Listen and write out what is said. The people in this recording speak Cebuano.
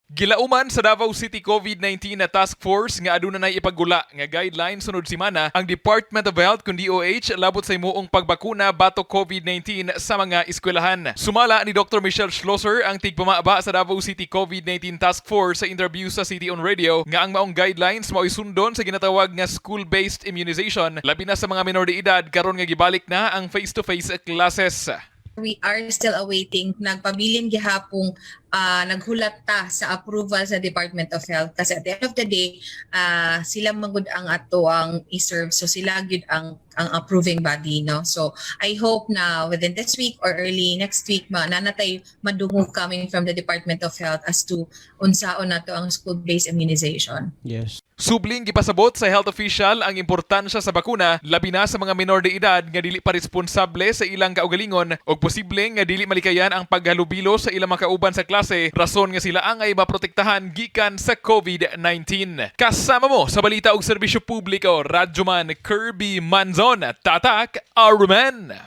Gilauman sa Davao City COVID-19 na Task Force nga aduna nay ipagula nga guidelines sunod semana ang Department of Health kun DOH labot sa himuong pagbakuna batok COVID-19 sa mga eskwelahan. Sumala ni Dr. Michelle Schlosser, ang tigpamaba sa Davao City COVID-19 Task Force, sa interview sa City on Radio nga ang maong guidelines mao'y sundon sa ginatawag nga school-based immunization, labi na sa mga minor de edad karon nga gibalik na ang face-to-face classes. We are still awaiting, nagpabilin gihapong naghulat ta sa approval sa Department of Health kasi at the end of the day, sila man gud ang ato ang i-serve, so sila gyud ang approving body, no? So I hope na within this week or early next week ma naa na tay madungog coming from the Department of Health as to unsaon nato ang school-based immunization. Subling gipasabot sa health official ang importansya sa bakuna, labi na sa mga minor de edad nga dili pa responsable sa ilang kaugalingon ug posible nga dili malikayan ang paghalubilo sa ilang mga kauban sa klase, rason nga sila ang ay maprotektahan gikan sa COVID-19. Kasama mo sa balita ug serbisyo publiko, Radyoman Kirby Manzon, Tatak Aruman.